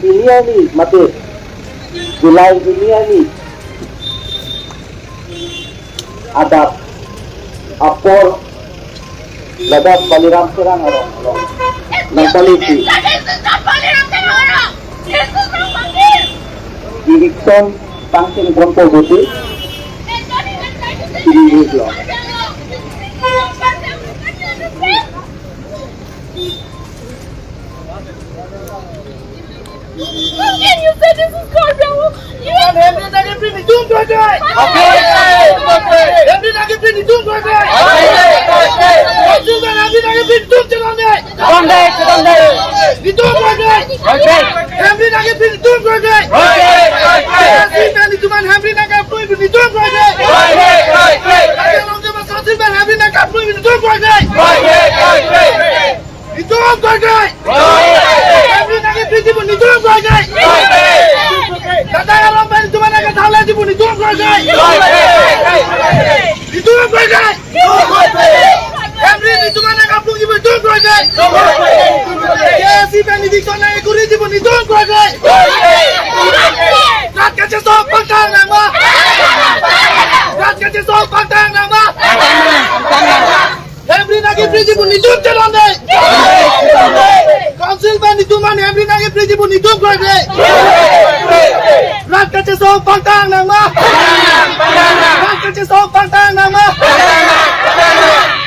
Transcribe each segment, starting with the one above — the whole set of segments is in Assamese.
Iniani mate Julai iniani adap apor ladap Baliram Serang arong arong nagbaliti eviction tangking brompo buti Siniglo. How can you say this is Karbi? You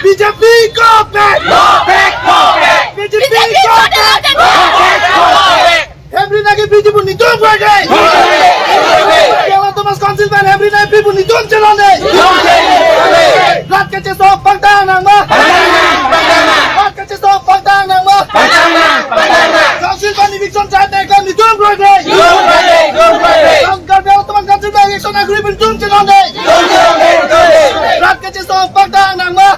BJP go back! Go back! Go back! BJP go back! Go back! Go back! Every night BJP ni don't go back! Thomas Council man every night people ni don't chalande! Rat kache so pangtang nang ma! Rat kache so pangtang nang ma! Council man eviction chat na kam ni don't go back! Thomas Council man eviction agreement don't chalande! Rat kache so pangtang nang ma!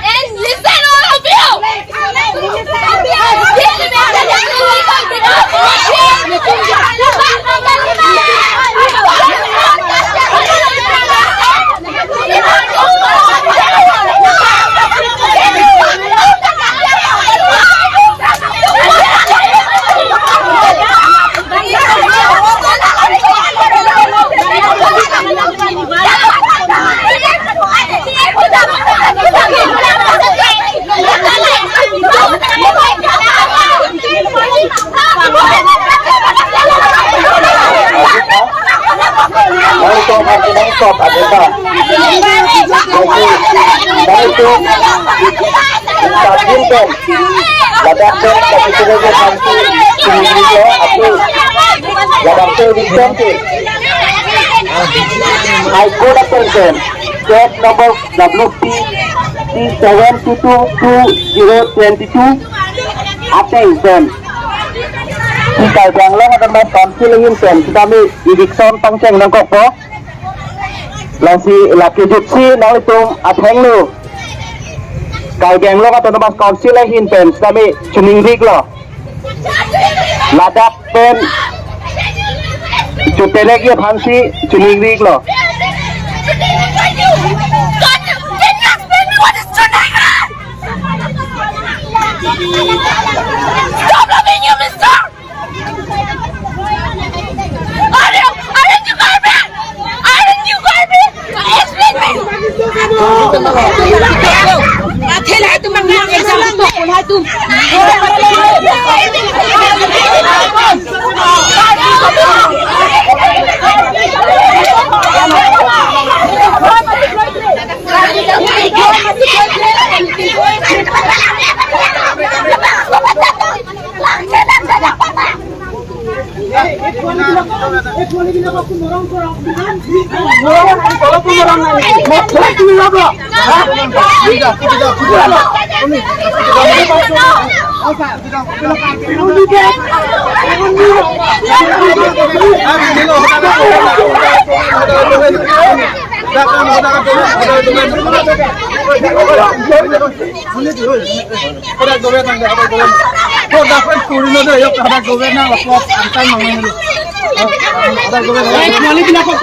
And listen, all of you! High Court attention. Case number WP 7222022. Attention. Kita Bangla akan main council ingin sen. Kita mi eviction tangceng nang kok. Lasi laki jutsi nang itu atheng lu. Kai Bangla atau nama council ingin pen. Kita mi chuning rik lo. Ladak pen. Jutele ki phansi chuning rik lo. Stop loving you, mister! Aren't you Karbi? Aren't you Karbi? Explain me! মৰম পোৱালীবিলাকক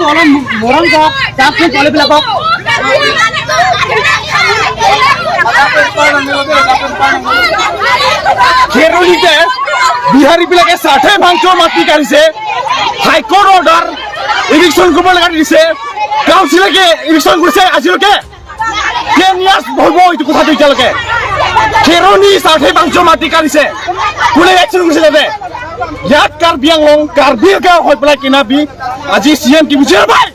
অলপ মৰম কৰক, যাওকচোন পোৱালীবিলাকক। খেৰলিতে বিহাৰীবিলাকে ষাঠে ভাংচৰ মাটি কাঢ়িছে, হাইকোৰ্ট অৰ্ডাৰ ইভিকশ্যন কৰিব লগা দিছে, কাউন্সিলকে ইভিকশ্যন কৰিছে। আজিলৈকে 10 ইয়াৰ্ছ হ'ব এইটো কথাটো। এতিয়ালৈকে খেৰণি ষাঠে ভাংচৰ মাটি কাঢ়িছে, কোনে একশ্যন কৰিছে তাতে? ইয়াত কাৰ্বি আংলং কাৰ্বি গাঁও হৈ পেলাই কিনাবি আজি চি এম কি বুজি নাপায়?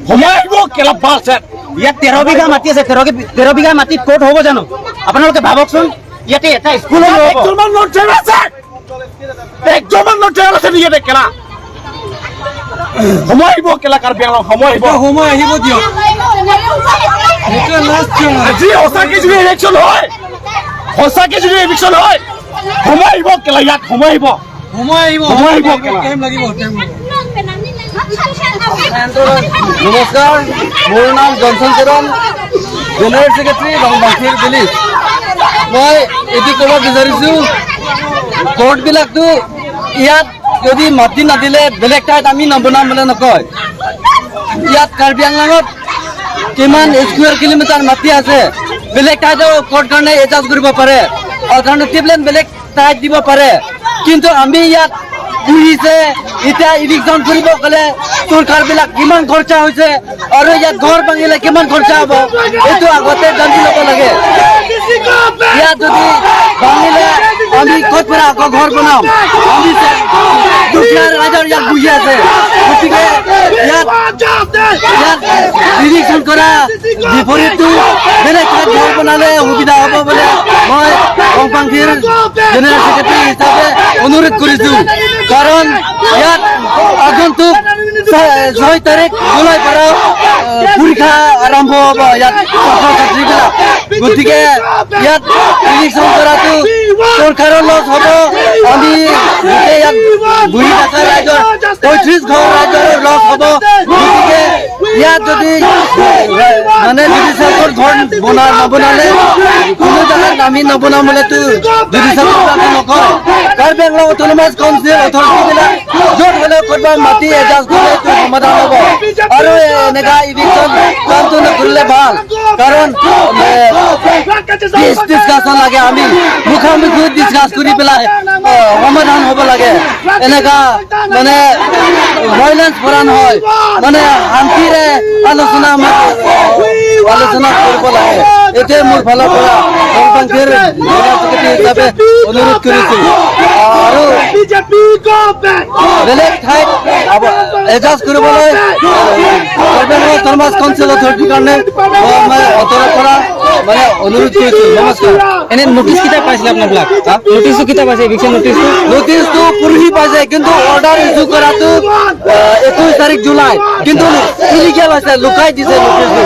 সময় আহিব কেলা বাল চেট। ইয়াত 13 বিঘা মাটি আছে। 13 বিঘা মাটিত ক'ত হ'ব জানো? আপোনালোকে ভাবকচোন, ইয়াতে এটা স্কুলো নহ'ব। একজনমান নন ট্ৰাইবেল আছে, একজনমান নন ট্ৰাইবেল আছে নেকি ইয়াতে কেলা? সময় আহিব কেলা, কাৰ্বি আংলং সময় আহিব। সময় আহিব দিয়ক। আজি সঁচাকে যদি ইলেকশ্যন হয়, সঁচাকে যদি ইভিকশ্যন হয়, সময় আহিব কেলা, ইয়াত সময় আহিব। সময় আহিব। সময় আহিব কেলা। টাইম লাগিব, টাইম। নমস্কাৰ, মোৰ নাম জনচন চৰণ, জেনেৰেল ছেক্ৰেটাৰী, ৰংবাংশীৰ ভিলেজ। মই এইটো ক'ব বিচাৰিছোঁ, কোৰ্টবিলাকতো ইয়াত যদি মাটি নাদিলে বেলেগ ঠাইত আমি নবনাম বুলি নকয়। ইয়াত কাৰ্বি আংলঙত কিমান স্কুৱেৰ কিলোমিটাৰ মাটি আছে, বেলেগ ঠাইতো কোৰ্ট কাৰণে এডজাষ্ট কৰিব পাৰে, অল্টাৰনেটিভ লেণ্ড বেলেগ ঠাইত দিব পাৰে। কিন্তু আমি ইয়াত পুহিছে, এতিয়া ইভিকশ্যন কৰিব গ'লে চৰকাৰবিলাক কিমান খৰচা হৈছে আৰু ইয়াত ঘৰ ভাঙিলে কিমান খৰচা হ'ব, এইটো আগতে জানি ল'ব লাগে। ইয়াত যদি ভাঙিলে আমি ক'ত পৰা আকৌ ঘৰ বনাম? আমি দুখীয়া ৰাইজৰ ইয়াত বহি আছে। গতিকে ইয়াত ইভিকশ্যন কৰা বিপৰীতটো বেলেগ ঠাইত ঘৰ বনালে সুবিধা হ'ব বুলি মই ৰংপাংখীৰ জেনেৰেল ছেক্ৰেটাৰী হিচাপে অনুৰোধ কৰিছোঁ। কাৰণ ইয়াত আগন্তুক 6 তাৰিখ জুলাই পৰা পৰীক্ষা আৰম্ভ হ'ব ইয়াত ছাত্ৰ ছাত্ৰীবিলাক। গতিকে ইয়াত ইভিকশ্যন কৰাটো চৰকাৰৰ লছ হ'ব, আমি গোটেই ইয়াত বহি থকা ৰাইজৰ 35 ঘৰ ৰাইজৰ লছ হ'ব। গতিকে ইয়াত যদি মানে জুডিচিয়েল ঘৰ বনা নবনালে কোনো জাগাত আমি নবনাম বুলিতো জুডিচিয়েল নকয়। কাৰ্বি আংলং অট'নমাছ কাউন্সিল অথৰিটিবিলাক য'ত হ'লেও ক'ৰবাত মাটি এডজাষ্ট কৰিলে এইটো সমাধান হ'ব আৰু এনেকা ইভিকশ্যন কামটো নকৰিলে ভাল। কাৰণ পিচ ডিছকাশ্যন লাগে, আমি মুখামুখি ডিছকাছ কৰি পেলাই সমাধান হ'ব লাগে। এনেকা মানে ভাইলেঞ্চ কৰা নহয়, মানে শান্তিৰে আলোচনা কৰিব লাগে। এইটোৱে মোৰ ফালৰ পৰা ৰংপাংখীৰ জেনেৰেল ছেক্ৰেটাৰী হিচাপে অনুৰোধ কৰিছোঁ। আৰু বেলেগ ঠাইত এডজাষ্ট কৰিবলৈ কাৰ্বি আংলং অট'নমাছ কাউন্সিল অথৰিটিৰ কাৰণে মই অতৰৰ পৰা মানে অনুৰোধ কৰিছোঁ। নমস্কাৰ। এনে নটিচ কেতিয়া পাইছিলে আপোনাবিলাক? নটিচটো কেতিয়া পাইছে, ইভিকশ্যন নটিচটো? নটিচটো পৰহি পাইছে, কিন্তু অৰ্ডাৰ ইছ্যু কৰাটো 21 তাৰিখ জুলাই। কিন্তু ইলিগেল হৈছে, লুকাই দিছে নটিচটো।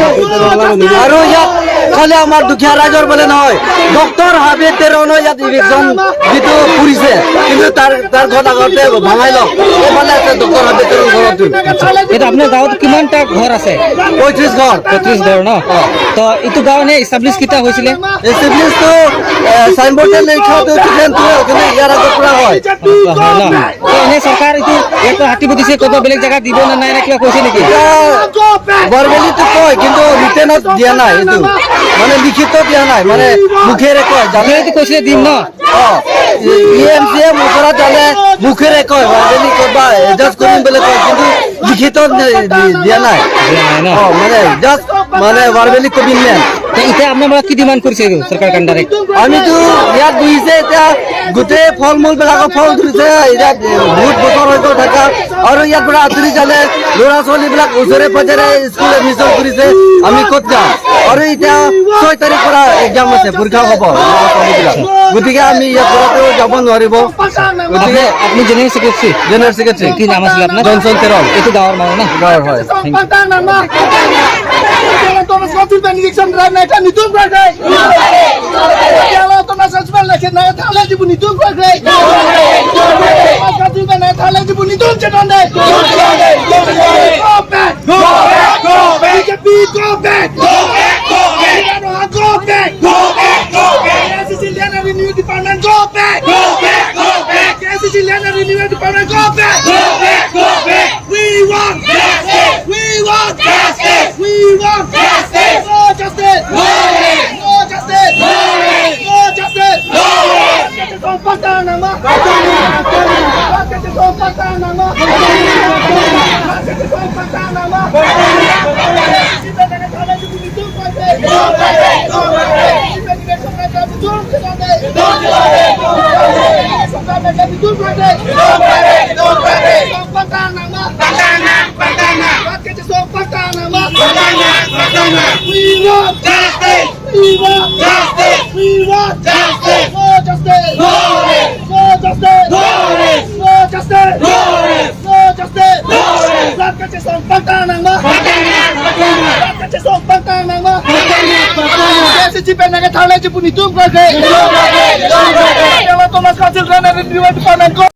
আৰু ইয়াত খালি আমাৰ দুখীয়া ৰাইজৰ বোলে নহয়, ডক্টৰ হাবিব তেৰণৰ ইয়াত ইভিকশ্যন যিটো কৰিছে, কিন্তু তাৰ ঘৰত আগতে ভাঙাই লওক। এইফালে আছে ডক্টৰ হাবিব তেৰণৰ ঘৰতো। এইটো আপোনাৰ গাঁৱত কিমানটা ঘৰ আছে? 35 ঘৰ। 35 ঘৰ ন? তো এইটো গাঁও এনে এষ্টাব্লিছ কেতিয়া হৈছিলে? এষ্টাব্লিছটো চাইনবোৰ্ডে লিখাটো কিন্তু ইয়াৰ আগৰ পৰা হয়। হয় ন? তো এনে চৰকাৰ এইটো ইয়াত হাতিব দিছে, ক'ৰবাত বেলেগ জেগাত দিব নে নাই নে কিবা কৈছে নেকি? বৰবেলিটো কয়, কিন্তু ৰিটেনত দিয়া নাই। এইটো মানে লিখিত দিয়া নাই, মানে মুখেৰে কয় জানে। আপোনালোকে কৈছিলে দিম ন? অ, ই এম চি এ মুখৰত জানে, মুখেৰে কয়, বৰবেলি ক'ৰবা এডজাষ্ট কৰিম বুলি কয়, কিন্তু লিখিত দিয়া নাই। দিয়া নাই ন? অ, মানে জাষ্ট মানে বৰবেলি কমিটমেণ্ট। তো এতিয়া আপোনালোকে কি ডিমাণ্ড কৰিছে এইটো চৰকাৰ ডাইৰেক্ট? আমিতো ইয়াত বহিছে, এতিয়া গোটেই ফল মূল বিলাকৰ ফল ধৰিছে, ইয়াত বহুত বছৰ হৈ গ'ল থকা। আৰু ইয়াৰ পৰা আঁতৰি যালে ল'ৰা ছোৱালীবিলাক ওচৰে পাজৰে স্কুল এডমিশ্যন কৰিছে, আমি ক'ত যাম? আৰু এতিয়া 6 তাৰিখ পৰা এক্সাম আছে, পৰীক্ষা হ'ব ল'ৰা ছোৱালীবিলাক। গতিকে আমি ইয়াৰ পৰাতো যাব নোৱাৰিব। গতিকে আপুনি জেনেৰেল ছেক্ৰেটাৰী? General secretary. কি নাম আছিলে আপোনাৰ? জনচন তেৰং। এইটো গাঁৱৰ মানুহ না? গাঁৱৰ হয়। BJP go back! Go back! Go back! Go back! Go back! Go back! KCC Land and Renewal Department go back! Go back! Go back! KCC Land and Renewal Department go back! Go back! Go back! We want justice! We want justice! We want justice! No justice! No no justice! No no justice! No We want justice! We want justice! We want justice! No justice! No no justice! No no justice! No no justice! No